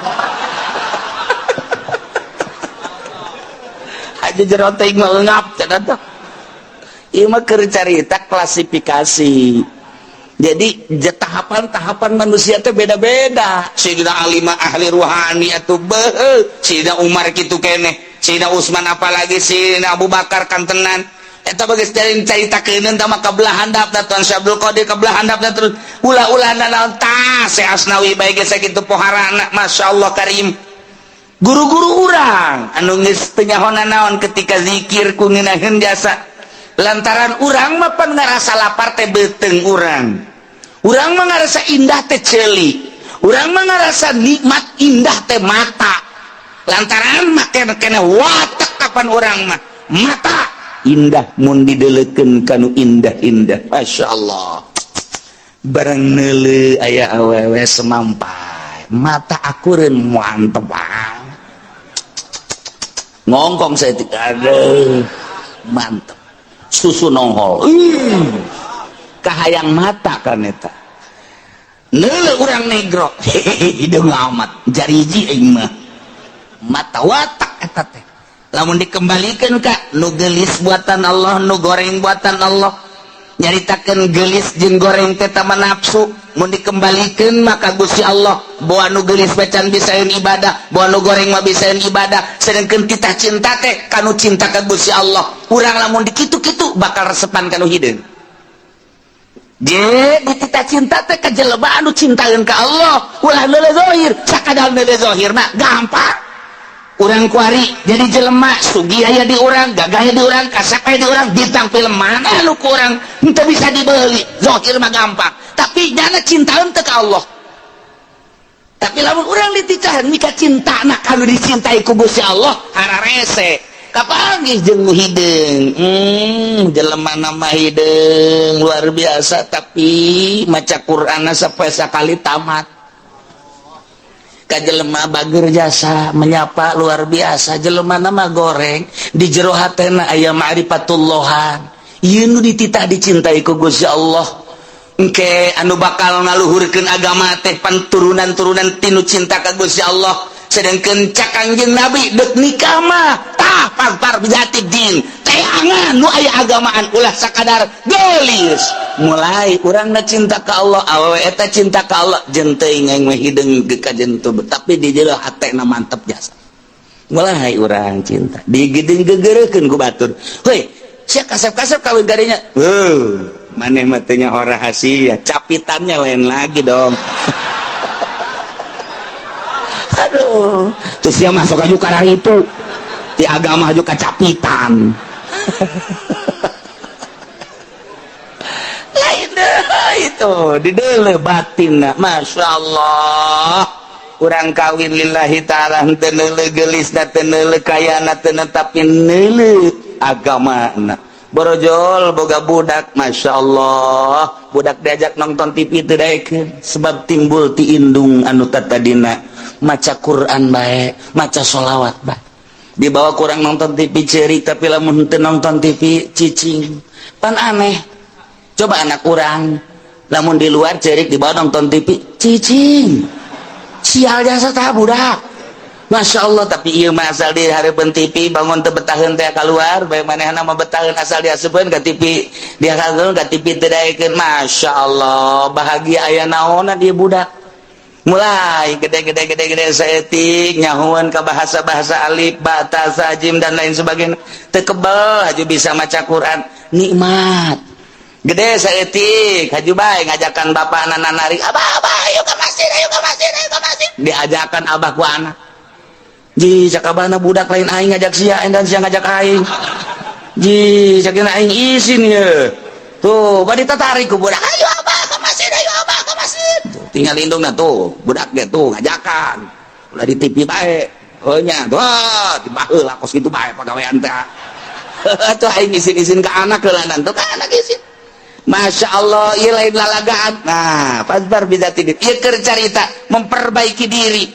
Aja jero teh ngap cenah teh. Ieu mah keur carita klasifikasi. Jadi tahapan-tahapan manusia teh beda-beda. Sayyidina Ali mah ahli ruhani atuh beuh, Sayyidina Umar kitu keneh, Sayyidina Utsman apalagi Sayyidina Abu Bakar kantenan. Eta bagus carita keuneun tah mah kabelah handap da Tuan Syekh Abdul Qadir kabelah handap da terus ulah-ulah naon tah Syekh Asnawi bae geus sakitu poharana masyaallah karim. Guru-guru urang anu geus teu nyaho naon ketika zikir ku ngeunaheun jasa. Lantaran urang mah pan ngarasa lapar teh beuteung urang. Urang mah ngarasa indah teh ceuli. Urang mah ngarasa nikmat indah teh mata. Lantaran mah kene watek kapan urang mah mata indah mun didelekeun kanu indah-indah. Masyaallah. Barang neuleuh aya awewe semampai. Mata akureun mantep banget. Ngongkong saya aduh mantep. Susu nongol. Kahayang mata kan eta. Neuleuh urang negro. Hideung amat jariji aing mah. Mata watak eta teh. Lamun dikembalikan ka nu geulis buatan Allah, nu goreng buatan Allah. Nyaritakeun geulis jeung goreng teh tama nafsu. Mun dikembalikan maka Gusti Allah boa nu geulis bacan bisaeun ibadah, boa nu goreng mah bisaeun ibadah. Sedangkeun titah cinta teh kanu cinta ka Gusti Allah. Urang lamun dikitu-kitu bakal resepan kanu hideung. Je dititah cinta teh ka jelema anu cintaeun ka Allah, ulah neuleuh zahir, sakadar neuleuh zahirna gampang. Urang kuari jadi jelema sugih aya di urang, gagah aya di urang, kasep aya di urang, bintang film mana nu ku urang henteu bisa dibeli. Zahir mah gampang, tapi nyana cintaeun teu ka Allah. Tapi lamun urang dititahan mika cintana kanu dicintai ku Gusti Allah, hararese. Kapanggih jeung nu hideung. Jelema nama hideung luar biasa tapi maca Qur'anna sampai sakali tamat. Ka jelema bager jasa menyapa luar biasa, jelema nama goreng di jero hatena aya ma'rifatullahan. Ieu nu dititah dicintai ku Gusti Allah. Engke anu bakal ngaluhurkeun agama teh pan turunan-turunan tinu cinta ka Gusti Allah. Sedangkeun cak Kangjeng Nabi deuk nikah mah tah pagpar bijati din. Teangan nu aya agamaan ulah sakadar geulis. Mulai urangna cinta ka Allah, awewe eta cinta ka Allah, jeung teuing aing mah hideung ge ka jentu, tapi di jero hatena mantep jasa. Mulai urang cinta, digeudeung gegereukeun ku batur. Heuy, sia kasep-kasep kawin kadinya. Heuh, maneh mah teu nyaho rahasia, capitannya lain lagi dong. Aduh, terus dia masuk aja karang itu. Di agama juga kacapitan. Lain deh itu di deuleu batinna. Masya Allah. Urang kawin lillahi ta'ala henteu neuleuh geulisna, teu neuleuh kayana, teu tapi neuleuh agamana. Borojol boga budak, Masya Allah, budak diajak nonton TV teu daekeun sebab timbul ti indung anu tatadina maca Quran bae, maca sholawat bae. Dibawa kurang nonton TV cerik, tapi lamun teu nonton TV cicing. Pan aneh. Coba anak urang lamun di luar cerik, dibawa nonton TV cicing. Sial jasa tah budak. Masya Allah, tapi ieu mah asal di hareupeun TV bangun teu betaheun teh keluar bae, manehna mah betaheun asal diasupkeun ka TV, diasupkeun ka TV teu daekeun. Masya Allah, bahagia aya naonna ieu budak. Mulai gede-gede gede-gede saeutik nyahuan ka bahasa-bahasa alif ba ta sa jim dan lain sebagainya, teu kebel haju bisa maca Quran, nikmat. Gede saeutik haju bae ngajakan bapakna nari, abah abah ayo ke masjid, ayo ke masjid, ayo ke masjid, diajakan abah ku anak. Ji cak abahna budak lain aing ngajak sia dan sia ngajak aing. Ji cak aing isin ye. Tuh bari tatarik ku budak, ayo abah ke masjid, ayo abah ke masjid. Tuh, tinggal indungna tuh budak ge tuh ngajakan. Ulah di TV bae. Heuh nya tuh dibaheula kos kitu bae pagawean teh. Tuh aing isin-isin ka anak heulanan tuh ka anak isin. Masya Allah, ieu lain lalagaan. Nah, pasbar bisa tidur. Ieu keur carita memperbaiki diri.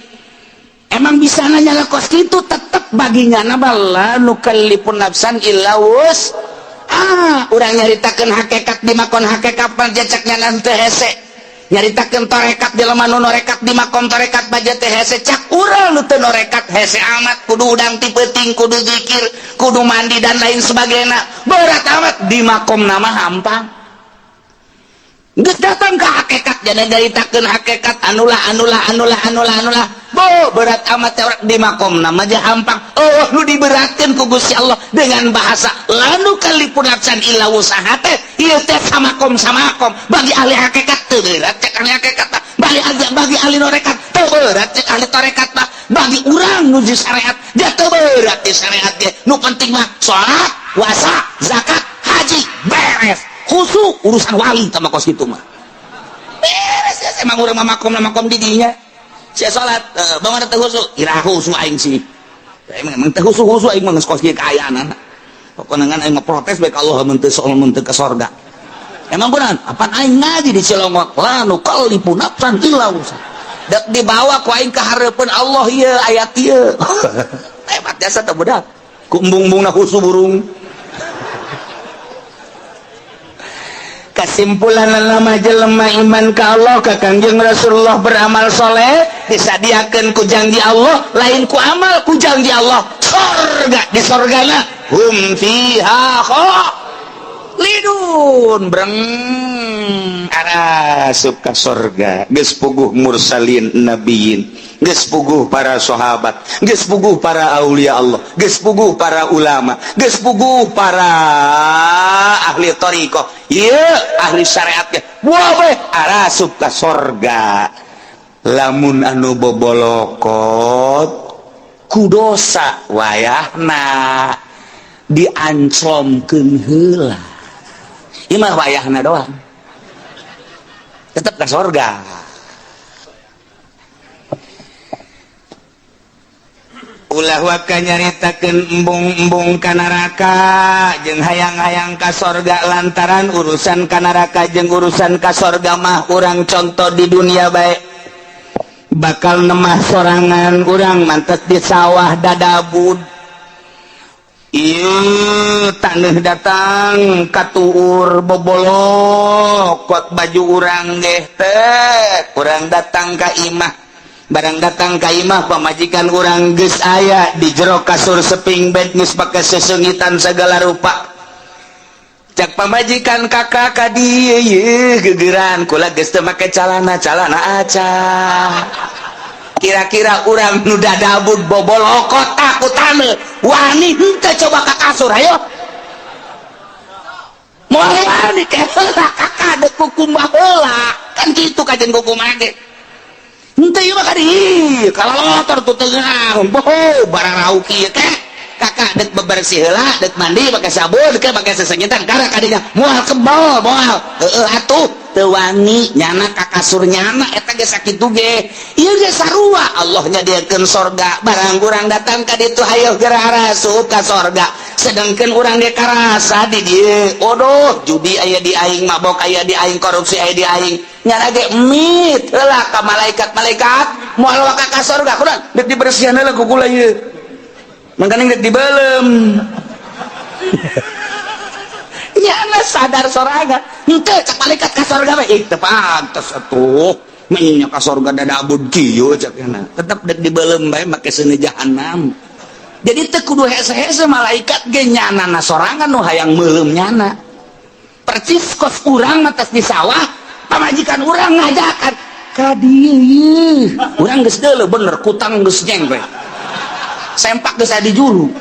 Emang bisa nanya lah kos gitu, tetep baginya nama la nukallifun nafsan illa wus. Ah, urang nyaritakeun hakikat di makon hakikat panjacaknya nanti hese. Nyaritakeun tarekat di lemah nu norekat di makom tarekat baja teh hese, cak urang nu teu norekat hese amat, kudu udang ti peuting, kudu zikir, kudu mandi dan lain sebagainya. Berat amat di makom nama hampang. Geus datang ke hakikat jadi nyaritakeun hakikat anulah anulah anulah anulah anulah. Bo berat amat orang di makom nama aja hampang. Oh nu diberatkeun ku Gusti Allah dengan bahasa lanu kalipun nafsan illa wusaha teh ieu teh samakom samakom bagi ahli hakikat teu berat cek ahli hakikat mah, bagi ahli norekat teu berat cek ahli tarekat mah, bagi urang nu di syariat dia teu berat di syariat ge. Nu penting mah salat, puasa, zakat, haji beres. Khusyuk urusan wali sama kos kitu mah beres ya. Emang urang mah makom makom di dinya sia salat bangun teu khusyuk ira khusyuk aing sih. Emang emang teu khusyuk khusyuk aing mah geus kos kieu kaayaan. Pokona ngan aing mah protes bae ka Allah mun teu soal mun teu ka sorga. Emang kunaon? Apan aing ngaji di Cilongok la nukallifu nafsan illa wusaha. Dek dibawa ku aing ka hareupeun Allah ieu ayat ieu. Hebat jasa teh budak. Ku embung-embungna khusyuk burung. Kesimpulan lama jelema iman ka Allah ka Kangjeng Rasulullah beramal soleh disadiakeun ku janji Allah, lain ku amal ku janji Allah sorga, di sorgana hum fiha khalidun breng arasup ka sorga. Geus puguh mursalin nabiyin, geus puguh para sahabat, geus puguh para aulia Allah, geus puguh para ulama, geus puguh para ahli thariqah, ieu ahli syariat ge wah arasup ka sorga. Lamun anu bobolokot ku dosa wayahna dianclomkeun heula, ieu mah wayahna doang tetep ka sorga. Ulah waka nyaritakeun embung-embung ka neraka jeung hayang-hayang ka sorga, lantaran urusan ka neraka jeung urusan ka sorga mah urang contoh di dunia bae. Bakal nemah sorangan urang mantes di sawah dadabud. Ieu taneuh datang katuur bobolokot baju urang geh teh. Urang datang ka imah, barang datang ka imah pamajikan urang geus aya di jero kasur seping bed geus pake sesengitan segala rupa. Cak pamajikan kakak ka dieu yeuh gegeran kula geus teu make calana, calana acah. Kira-kira urang nu dadabud bobolokot takutan wani henteu coba ka kasur ayo. Moal wani ke heula kakak deuk kukumbah heula kan kitu kajen kukumbah ge. Henteu ieu mah ka dieu kalalotor tuh teu ngahun boho bararauki ieu teh. Kakak dek bebersih heula, dek mandi pakai sabun, dek pakai sesengitan karena kadinya moal kebal, moal. Heeh atuh teu wangi nyana ka kasur nyana eta ge sakitu ge. Ieu ge sarua Allah nyadiakeun sorga, barang urang datang ka ditu hayoh geura asup ka sorga. Sedangkan urang ge karasa di dieu, odoh judi aya di aing, mabok aya di aing, korupsi aya di aing. Nyana ge mit heula ka malaikat-malaikat moal waka ka sorga kunaon dek dibersihan heula ku kula ieu. Mangkaning dek dibeuleum. Nyana sadar sorangan henteu cak malaikat ka sorga we ih teu pantes atuh nya ka sorga dadabud kieu cak nyana tetep dek dibeuleum bae make seuneu jahanam. Jadi teu kudu hese-hese malaikat ge nyanana sorangan nu hayang meuleum nyana. Percis kos urang mah di sawah pamajikan urang ngajakan ka dieu urang geus deuleu bener kutang geus nyeng we sempak geus aya di juru.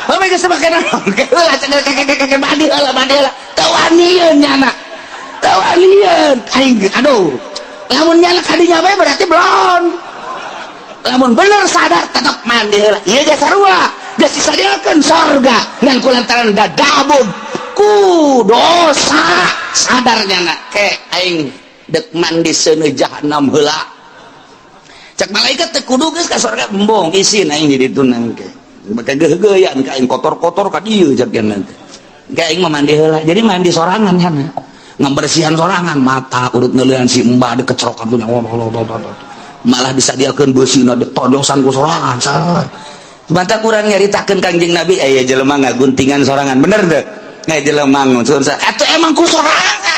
Bapak geus make naon? Heula cek mandi heula mandi heula. Teu wanian nyana. Teu wanian. Aing aduh. Lamun nyana kadinya bae berarti belum. Lamun bener sadar tetep mandi heula. Ieu ge sarua. Geus disadiakeun sorga ngan kulantaran dadabud ku dosa sadar nyana ke aing dek mandi seuneu jahanam heula. Cek malaikat teu kudu geus ka sorga embong isin aing di ditu nangke. Maka gehegeyan ka aing kotor-kotor ka dieu cek nanti. Ka aing mah mandi heula. Jadi mandi sorangan kan. Ngabersihan sorangan mata urut neuleuan si embah dikecerokan tuh malah disadiakeun beusina ditodosan ku sorangan. Mata kurang nyaritakeun Kangjeng Nabi aya jelema ngaguntingan sorangan. Bener teu? Aya jelema ngusun atuh emang ku sorangan.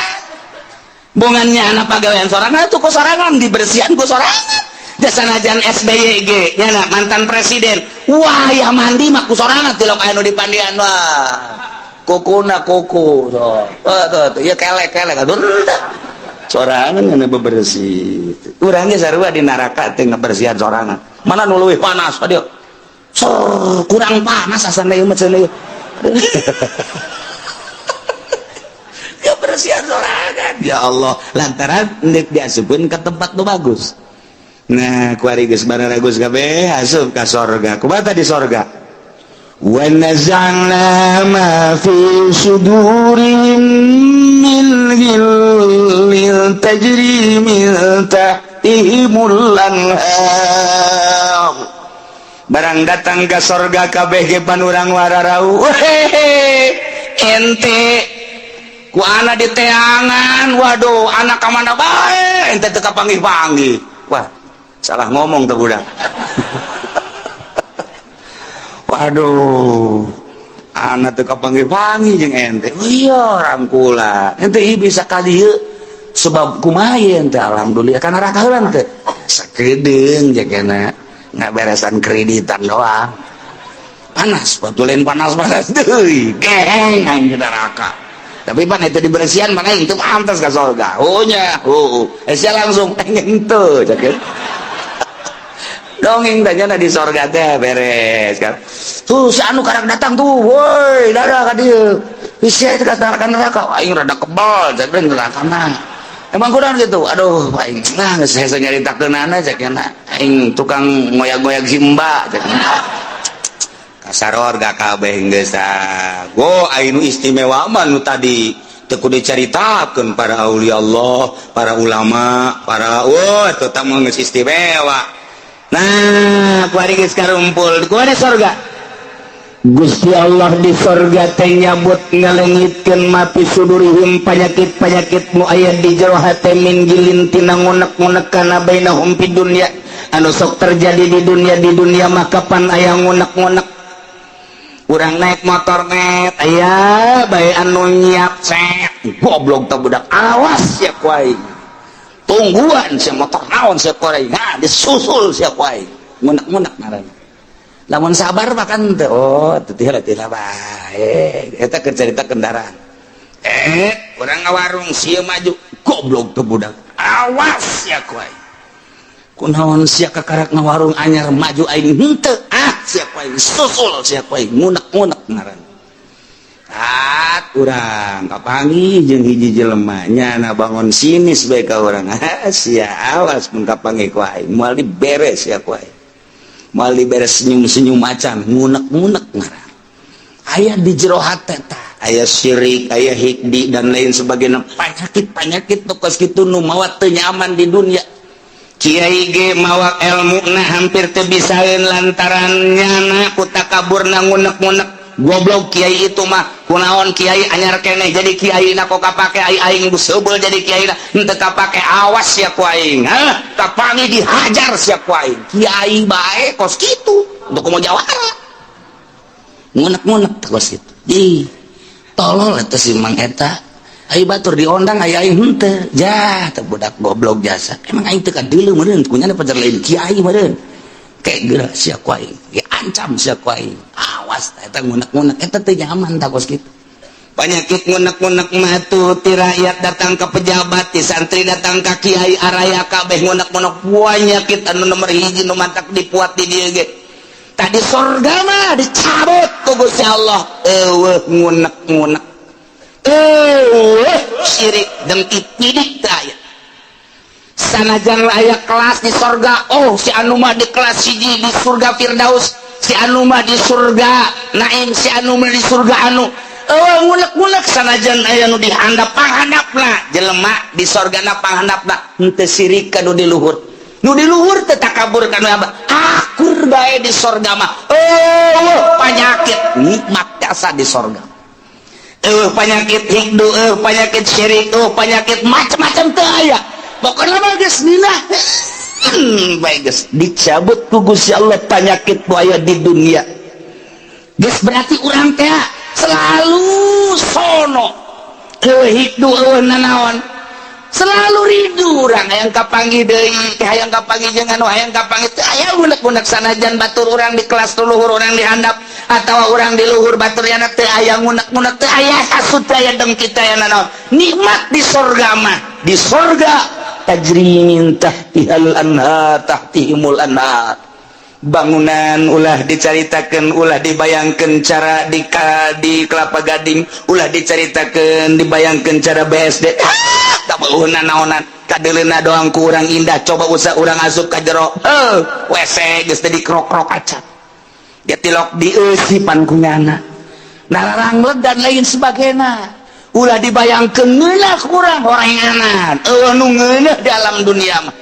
Bongannya anak pagawean sorangan atuh ku sorangan dibersihan ku sorangan. Jasanajan SBY ge nyana mantan presiden wah ya mandi mah ku sorangan tilok anu di pandian wah kukuna kuku so tuh tuh ya kelek kelek aduh sorangan ngana bebersih urang ge sarua di neraka teh ngabersihan sorangan mana nu leuwih panas aduh sor kurang panas asana ieu mah cenah kebersihan sorangan ya Allah lantaran deuk diasupkeun ka tempat nu bagus. Nah, kuari geus bararagus kabeh asup ka sorga. Kumaha di sorga? Wa naza'na ma fi sudurihim min ghillin tajri min tahtihimul anhar. Barang datang ka sorga kabeh ge pan urang wararau. Hehe, ente ku ana di teangan, waduh, anak ka mana bae ente teu kapanggih-panggih. Wah, salah ngomong tuh budak. Waduh, anak teu kapanggih-panggih jeung ente. Oh iya, rangkula. Ente ieu bisa ka dieu sebab kumaha ente alhamdulillah kana neraka heula teh. Sakedeung jagana ngaberesan kreditan doang. Panas, batulen panas-panas deui. Geng aing di neraka. Tapi pan itu dibersihan mana itu pantas ka surga. Oh nya, oh. Sia langsung henteu cek. Dongeng tanya di sorga teh beres kan. Tuh si anu karang datang tuh, woi, dadah ka dieu. Sia itu ka neraka, aing rada kebal cek neraka mah. Emang kurang gitu. Aduh, aing lah geus hese nyaritakeunana cek nya. Aing tukang ngoyag-ngoyag si Mbak cek. Kasarorga kabeh geus ah. Go aing nu istimewa mah nu tadi teu kudu dicaritakeun para aulia Allah, para ulama, para wah tetap mah geus istimewa. Nah, kuari geus karumpul, kuari sorga. Gusti Allah di sorga teh nyabut ngalengitkeun mapi sudurihim penyakit-penyakit nu aya di jero hate min gilin tina ngunek-ngunek kana bainahum fid dunya anu sok terjadi di dunia maka pan aya ngunek-ngunek. Urang naik motor net aya bae anu nyiap set goblok teh budak awas sia ku aing. Tungguan si motor naon sia ku aing. Nah, disusul sia ku aing. Ngunek-ngunek ngaranna. Lamun sabar mah kan teu oh teu teu bae. Eta keur carita kendaraan. Urang ngawarung sia maju goblok teh budak. Awas sia ku aing. Kunaon sia kakarak ngawarung anyar maju aing henteu ah sia ku aing susul sia ku aing ngunek-ngunek ngaranna. Tat urang kapanggih jeung hiji jelema nyana bangun sinis bae ka urang. Ah sia awas mun kapanggih ku aing moal diberes sia ku aing. Moal diberes senyum-senyum macan, ngunek-ngunek ngaran. Aya di jero hate tah, aya syirik, aya hiqdi, dan lain sebagainya. Penyakit-penyakit nu kos kitu nu mawa teu nyaman di dunia. Kiai ge mawa ilmu na hampir teu bisaeun lantaran nyana ku takaburna, ngunek-ngunek. Goblok kiai itu mah, kunaon kiai anyar keneh jadi kiai na kok kapake, ai aing seubeuh jadi kiai na henteu kapake. Awas sia ku aing, hah, kapangi dihajar sia ku aing. Kiai bae kos kitu, untuk mau jawara ngunek-ngunek kos kitu. Ih, tolol eta si Mang eta. Ai batur diondang, ai aing henteu. Jah, teh budak goblok jasa. Emang aing teu kadeuleu meureun kunyana pajar lain kiai meureun. Kayak geura sia ku aing, ancam sia ku aing. Awas eta ngunek-ngunek eta teu nyaman tah kos kitu. Penyakit ngunek-ngunek mah tuh ti rakyat datang ke pejabat, ti santri datang ke kiai, araya kabeh ngunek-ngunek. Penyakit anu nomor hiji nu matak dipuat di dieu ge. Tadi sorga mah dicabut ku Gusti Allah, eueuh ngunek-ngunek, eueuh syirik, dengki, pidik teu aya. Sanajan aya kelas di sorga, oh, si anu mah di kelas hiji di surga Firdaus, si anu mah di surga Naim, si anu mah di surga anu, eueuh ngunek-ngunek. Sanajan aya nu dihandap, panghandapna jelema di sorgana, panghandapna henteu sirik ka nu di luhur, nu di luhur teu takabur ka nu abah, akur bae di sorga mah. Eueuh penyakit, nikmat jasa di sorga. Eueuh penyakit hiqdu, eueuh penyakit syirik, eueuh penyakit macam-macam teu aya. Pokoknya mah geus nina bae, geus dicabut ku Gusti Allah penyakit nu aya di dunia. Geus berarti urang teh selalu sono, eueuh hiqdu, eueuh nanaon, selalu rindu. Urang hayang kapanggih deui, hayang kapanggih jeung anu, hayang kapanggih, teu aya unek-unek. Sanajan batur urang di kelas luhur, urang di handap atawa urang di luhur batur yana, teu aya ngunek-ngunek, teu aya hasud, teu aya dengki, teu aya nanaon. Nikmat di sorga mah. Di sorga tajri min tahtihal anhar, tahtihimul anhar. Bangunan ulah dicaritakan, ulah dibayangkan cara di Kelapa Gading, ulah dicaritakan, dibayangkan cara BSD. Ah, tak mau naonan, kadeleuna doang kurang indah. Coba usah urang asup ka jero, eh, WC geus teh dikrok-krok acan dia tilok dieusipan ku nyana, nararanglet dan lain sebagainya. Ulah dibayangkeun ngeunah kurang horenganan, eueuh nu ngeunah di alam dunia mah.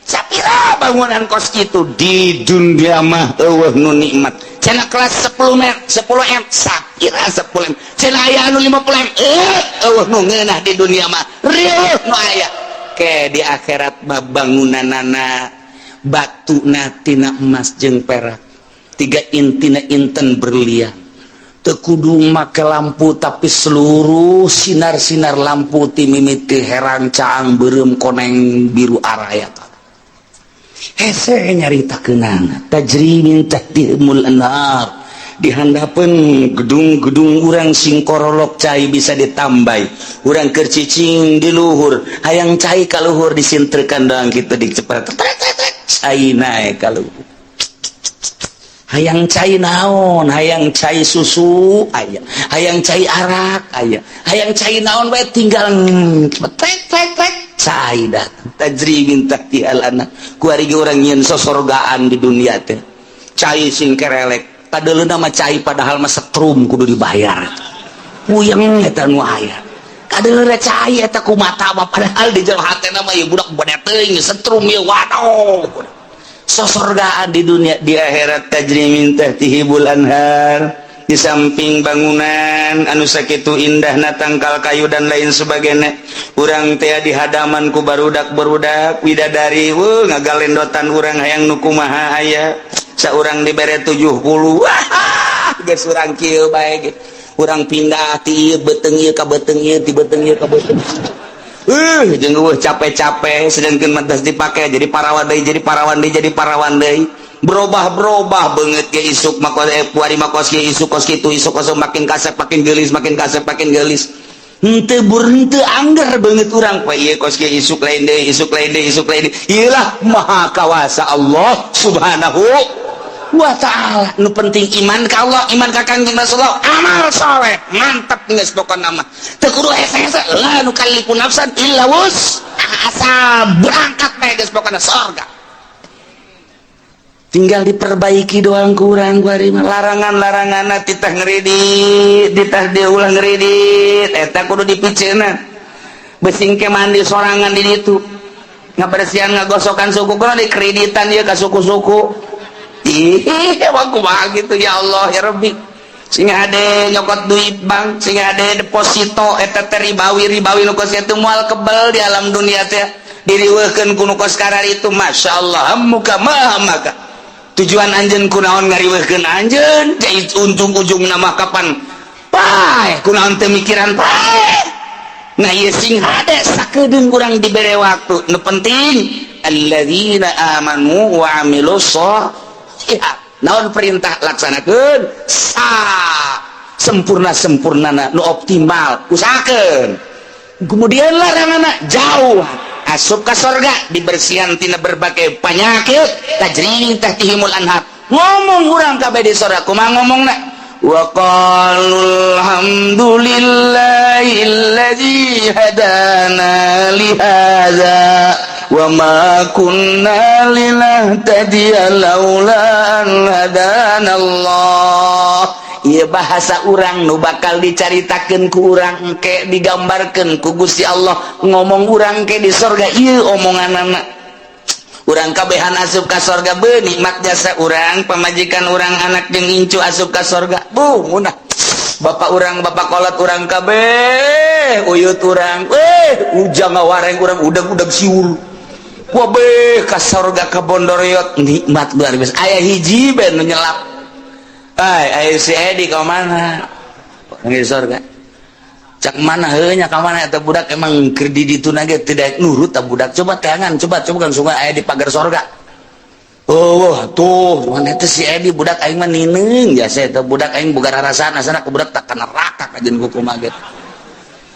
Sapira bangunan kos kitu di dunia mah eueuh nu nikmat. Cenah kelas 10 m, 10 m, sapira 10 m, cenah aya anu 50 m, eh, eueuh nu ngeunah di dunia mah, rieuh nu aya ke di akhirat mah. Bangunanana batuna tina emas jeung perak, tiga intina inten berlian. Teu kudu make lampu, tapi seluruh sinar-sinar lampu ti mimiti herang, caang, beureum, koneng, biru, araya. Hese nyaritakeunana tajri min tahtihimul anhar. Di handapeun gedung-gedung urang sing korolok, cai bisa ditambah. Urang keur cicing di luhur, hayang cai ka luhur, disintrekan doang kitu, dicepet cai naek ka luhur. Hayang cai naon, hayang cai susu aya, hayang cai arak aya, hayang cai naon bae, tinggal trek trek trek, cai datang. Tajri min tahtihal anhar. Kuari ge urang nyieun sosorgaan di dunia teh, cai sing kerelek, kadeuleuna mah cai, padahal mah setrum kudu dibayar. Puyeng eta nu aya, kadeuleuna cai eta ku mata mah, padahal di jero hatena mah ieu budak bade teuing setrum ieu. Waduh, sosorgaan di dunia. Di akhirat tajri min tahtihimul anhar. Di samping bangunan anu sakitu indah na, tangkal kayu dan lain sebagainya, urang teh di hadaman ku barudak barudak widadari, wuh, ngagalendotan. Urang hayang nu kumaha aya, saurang dibere 70, wah, geus urang kieu bae ge. Urang pindah ti ieu beuteung ieu ka beuteung ieu, ti beuteung ieu ka beuteung jeung eueuh capek-capek, sedangkan mah dipake jadi parawan deui, jadi parawan deui, jadi parawan deui, berubah-berubah banget ke isuk mah eh, puari mah kos isuk kos kitu, isuk kos, makin kasep makin gelis, makin kasep makin gelis, henteu bur henteu angger banget urang poe ieu kos kieu, isuk lain deui, isuk lain deui, isuk lain deui. Iyalah, maha kawasa Allah Subhanahu wa Ta'ala. Nu penting iman ka Allah, iman ka Kangjeng Rasulullah, amal soleh, mantap geus. Pokona mah teu kudu hese-hese, la nukallifu nafsan illa wus, asal berangkat bae geus, pokona sorga. Tinggal diperbaiki doang kurang kuari mah. Larangan-larangan titah ngeridit, titah dia ulah ngeridit, eta kudu dipiceuna. Besing ke mandi sorangan di ditu. Ngabersihan, ngagosokan suku kudu dikreditan ieu ka suku-suku. Ih, emang kumaha gitu, ya Allah ya Rabbi. Sing hade nyokot duit bank, sing hade deposito, eta teh ribawi. Ribawi nu kos itu moal kebel di alam dunia teh, diriweuhkeun ku nu kos itu. Masya Allah, muka maha maka tujuan anjeun kunaon ngariweuhkeun anjeun jadi ujung-ujung nama kapan paeh, kunaon teu mikiran paeh. Nah, ieu sing hade sakedeung kurang dibere waktu. Nu penting alladzina amanu wa amilus sholihat. Naon perintah laksanakeun sa sempurna sempurnana, nu optimal usahakeun, kemudian larangan jauh. Asup ka sorga, dibersihan tina berbagai penyakit, tajri min tahtihimul anhar. Ngomong urang kabeh di sorga kumaha ngomongna? Wa qalu alhamdulillahilladzi hadana li hadza wa ma kunna linahtadiya laula an hadana Allah. Ieu bahasa urang nu bakal dicaritakeun ku urang engke, digambarkeun ku Gusti Allah ngomong urang ke di sorga. Ieu omonganana urang kabehan asup ka sorga, be nikmat jasa urang, pamajikan urang, anak jeung incu asup ka sorga. Bu ngunah bapak urang, bapak kolot urang kabeh, uyut urang, eh ujang ngawareng urang, udag-udag siul. Wah, be ka sorga ka bondoriot, nikmat luar biasa. Aya hiji ben nu nyelap. Ay, ay si Edi ka mana? Di sorga. Cak mana heuh nya, ka mana eta budak? Emang keur di ditu ge tidak nurut ta budak. Coba teangan, coba coba kan sungai aya di pagar sorga. Oh, tuh, mana eta si Edi, budak aing mah nineung jasa eta budak aing boga rarasaan asana ku budak tak ka neraka kajeun ku kumaha ge.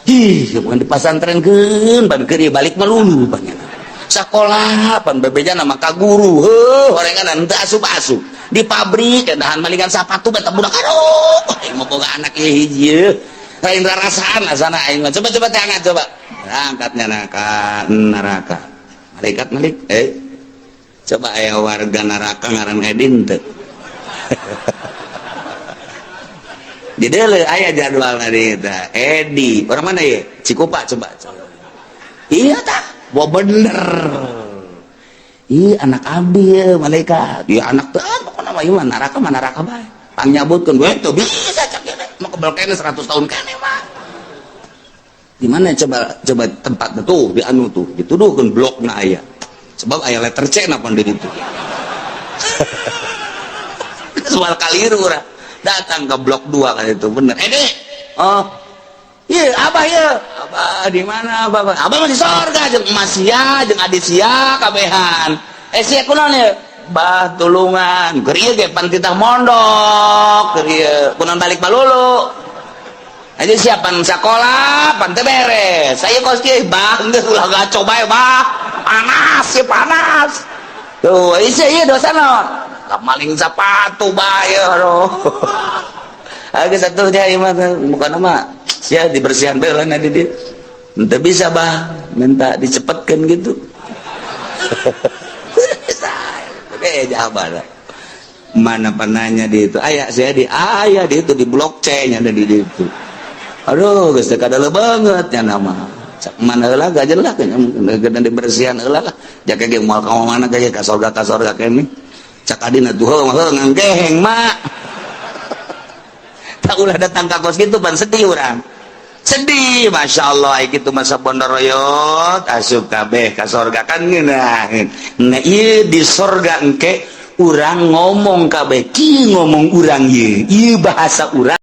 Ih, bukan di pasantrenkeun, ban keur balik melulu panjang. Sekolah pan bebeja nama ka guru, heuh horengan teu asup-asup. Di pabrik dahan malingan sapatu beta budak. Aduh, aing mau boga anak ieu hiji lain rarasaan asana aing mah. Coba coba teangan, coba angkatnya ka neraka. Malaikat malik, eh coba aya warga neraka ngaran Edin teu di deuleu, aya jadwal tadi eta Edi orang mana ya? Cikupa. Coba coba, iya tak. Wah, bener. Ih, anak abdi ya, malaikat. Iya, anak tuh, ah, pokoknya mah ieu mah neraka mah neraka bae. Pang nyabutkeun we teu bisa cak ieu mau kebel kene 100 tahun kene mah. Di mana coba coba tempat tuh di anu tuh dituduhkeun blokna aya. Sebab aya letter C napa di ditu. Soal kaliru urang. Datang ke blok 2 kan itu bener. Edi. Oh. Iya, abah ya. Abah di mana abah? Abah masih sorga jeung emas sia, jeung adi sia kabehan. Eh, sia kunaon ya? Bah tulungan. Keur ieu ge pan titah mondok, keur ieu kunaon balik balulu. Aja siapan sekolah, pan teu beres. Saya kos kieu, bah geus ulah gaco bae, bah. Panas sih, panas. Tuh, isi ieu dosa naon? Maling sepatu bae, aduh. Agak satu dia mah bukan nama sia dibersihan bae lah di dia. Ente bisa bah minta dicepetkan gitu. Oke, jawaban. Mana penanya di itu? Ayah saya di ayah di itu di blok C nya ada di itu. Aduh, geus teu kadale banget nya nama. Cak mana heula gak jelas nya dibersihan heula lah. Jaga ge moal ka mana ge ka sorga kene. Cak adina tuh heuh heuh nganggeheng mak. Tak ulah datang ka kos gitu pan sedih urang. Sedih, masya Allah, gitu masa bondoroyot asup kabeh ka sorga kan ngeunah. Nah, ieu di sorga engke urang ngomong kabeh, kieu ngomong urang ieu, ieu bahasa urang.